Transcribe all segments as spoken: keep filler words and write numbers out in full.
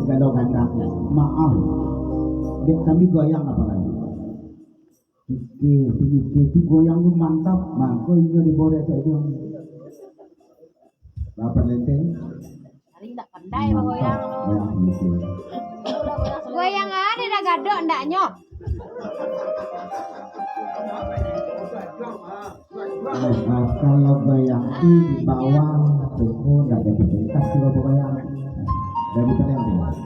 Galo gandang, maaf. Dek kami goyang apo lai? Oke, oke, itu goyang tu mantap. Mangko inyo diborek tu aja. Bapak Lenteng. Ari ndak pandai bagoyang. Mantap, goyang itu. Goyang ado dah gadok ndaknyo? Nah, kalau goyang tu di bawah, toko ndak jadi pentas tu bagoyang. Dari Palembang.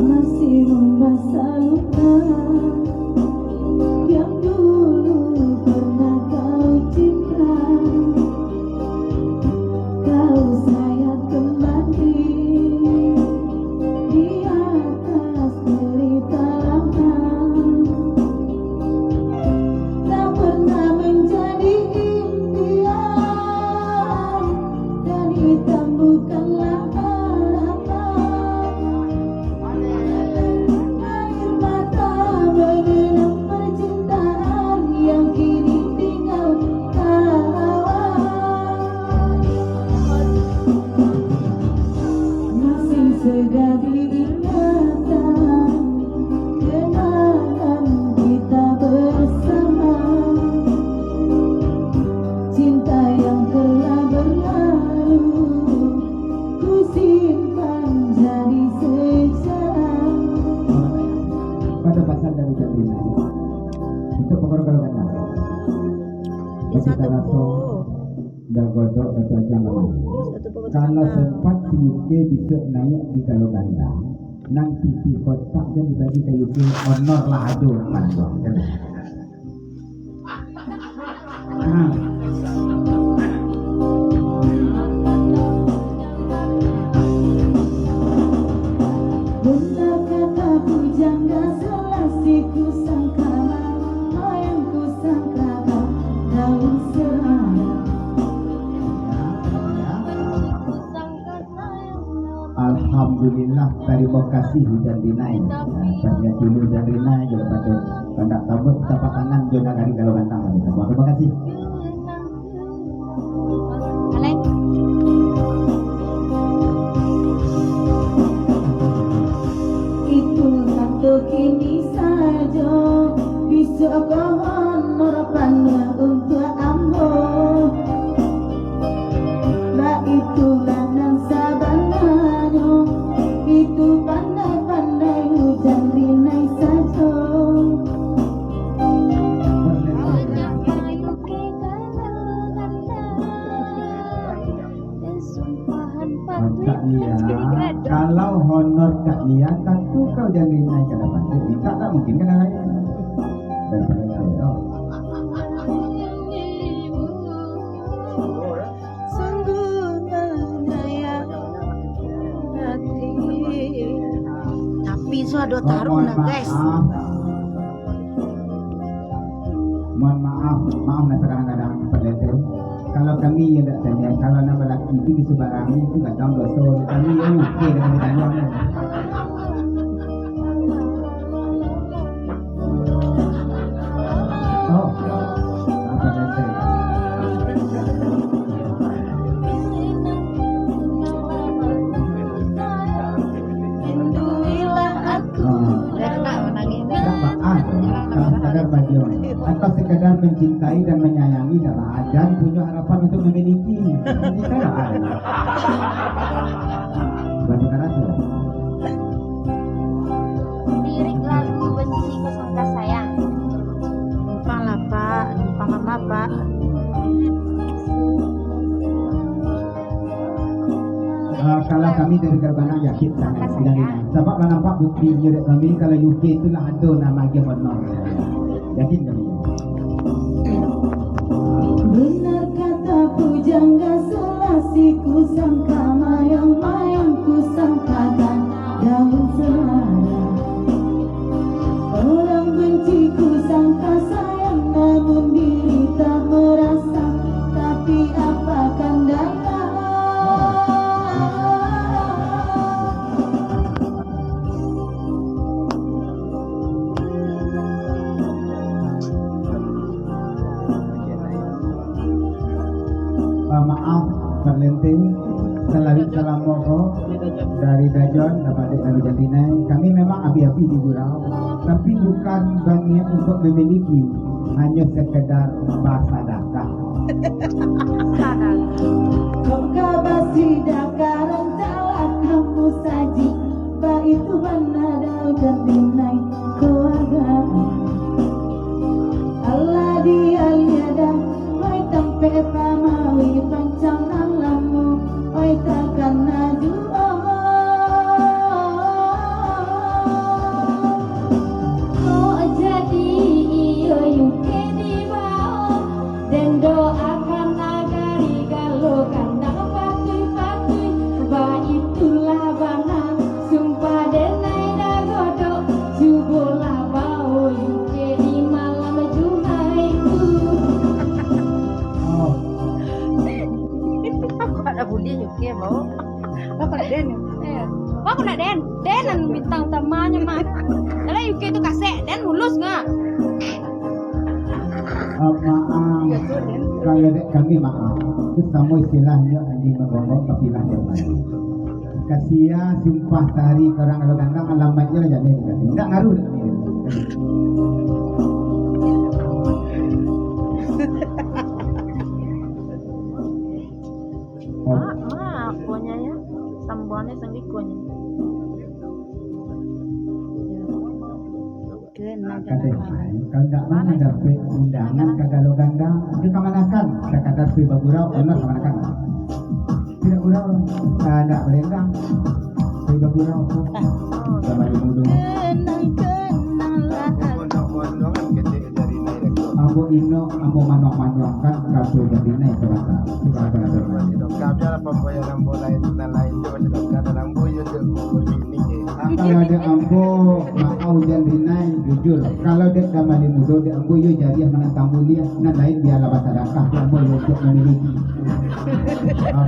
Masih membasah luka yang dulu pernah kau cinta. Kau sayat kembali di atas derita lama. Tak pernah menjadi impian dan hitam bukanlah harapan. Air mata mengenang percintaan yang kini tinggal kawan. Masih segar diingatan kenangan kita bersama. Cinta yang telah berlalu, ku simpan jadi sejarah. Pada pasal dari Jandina, untuk pokok kalau kata, masih terasa. Dah godok satu jam lama. Kalau sempat si Yuke bisa naik di kalau gandang, nan titih kotak dan dibagi ka Yuke, honor lah ado nak bantuan, kan? Nah. Benar kata bujang, dah selasi ku sangka, main ku sangka daun seraya. Alhamdulillah, tarimo kasih hujan rinai. Nah, tanya dulu hujan rinai, daripada pandak tabuik tapak tangan jo nagari kalau gandang. Tarimo kasih. Itu satu kini sajo, bisuak ko honor pandai untuak ambo. Baitulah nan sabananyo, itu pandai-pandai hujan rinai sajo. Kak Nia, kalau honor Kak Nia, tantu kau jadi naik ka dapat. Minta tak mungkin ka lain. Daripada saya, oh. Sungguh menyayat hati. Tapi sudah dua taruh nah, guys. Mohon maaf, maaf nah, kadang-kadang Pak Lete. Kalau kami yang tak tanya, kalau nak balaki itu di sebarang itu nggak tahu dosa. Kami yang oke dengan ditanya. Oh, apa Lete? Rinduilah aku. Ah. Dah, Pak, ah, kalau sekadar bagi orang. Atau sekadar mencintai dan menyayangi, dah, Pak. Jangan punya harapan untuk memiliki. Kita, Pak. Bantu karat, ya. Lirik lagu Benci Ku Sangka Sayang. Numpang lah, Pak. Numpang lah, Pak. Ah, kalau kami dari Gerbana yakin sangat dari, sabab lah nampak bukti dari kami, kalau U K tu lah ado nama agiah honor. Yakin kami. Benar kata pujangga, selasi ku sangka, mayang-mayang ku sangkakan daun selada. Orang benci ku sangka sayang, namun diri tak merasa. Tapi apakan daya. Ah, maaf, Pak Lente, Salawik salamo ko dari Dajon, dapek dek lalu Jantinai. Kami memang abi-abi di gurau, tapi bukan baniat untuk memiliki, hanyo sekedar basadakah. Kok ka basidakah, rancaklah kamu saji, baitu bana Daud Jantinai. Keluarga. Alah dialia dah, oi tampek pamawi pancang nan lamo, oi takana juo. Kok jadi iyo Yuke dibao, den doakan nagari galo kandang patuih-patuih, baitulah bana. Sumpah denai dagodok, cubolah bao Yuke di malam Jumaik tu. Oh. Aku ada bully Yuke, bao. Apa Den? Eh, apa nak Den? Den nan bintang utamanya, mah. Kalau Yuke tu kasek, Den mulus nggak? Ah, maaf. Kalau dek kami maaf. Itu samo istilahnyo anjing manggonggong, tapi lah yang mana. Kasia sumpah sari ka urang kalau gandang, alamatnyo lah jamin. Indak ngaruh dek kami. Oh. Ah, ah, aponyo ya? Sambuangnyo sangguik konyo. Kena, kena. Kalau ndak pernah dapek undangan ka galo gandang, itu kamanakan? Sakadar pai bagurau, Allah kamanakan. Tidak gurau, ah, ndak balendang. Pai bagurau, sama di mudo. Kenang-kenang lah. Ambo ino, ambo manuang-manuangkan kato Jantinai sabanta. Sudah, sudah, sudah. Sudah, biarlah pambayar ambo lain, nan lain tu masih doka, dan ambo yo dek bini, eh. Ah, kalau dek ambo, maaf Jantinai, jujur. Kalau dek Damali Mudo, dek ambo yo jariah manantang buliah, nan lain biarlah basadakah, dek ambo yo untuak mamiliki. Ah.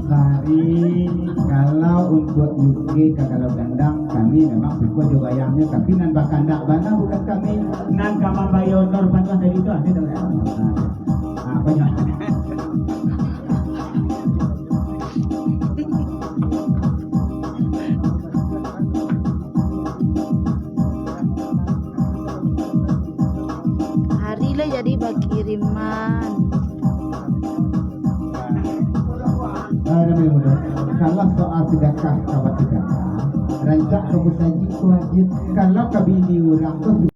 Sari, kalau untuak Yuke ka galo gandang, kami memang suko jo bayangnyo, tapi nan bakandak bana bukan kami, nan ka mambayar honor panuah tadi tu, ado tak? Ah, banyak. Hari lah jadi bakiriman. Ah, Damali Mudo. Kalau soal sadakah, ka basadakah, rancak ka basaji tu wajib. Kalau ka bini urang tu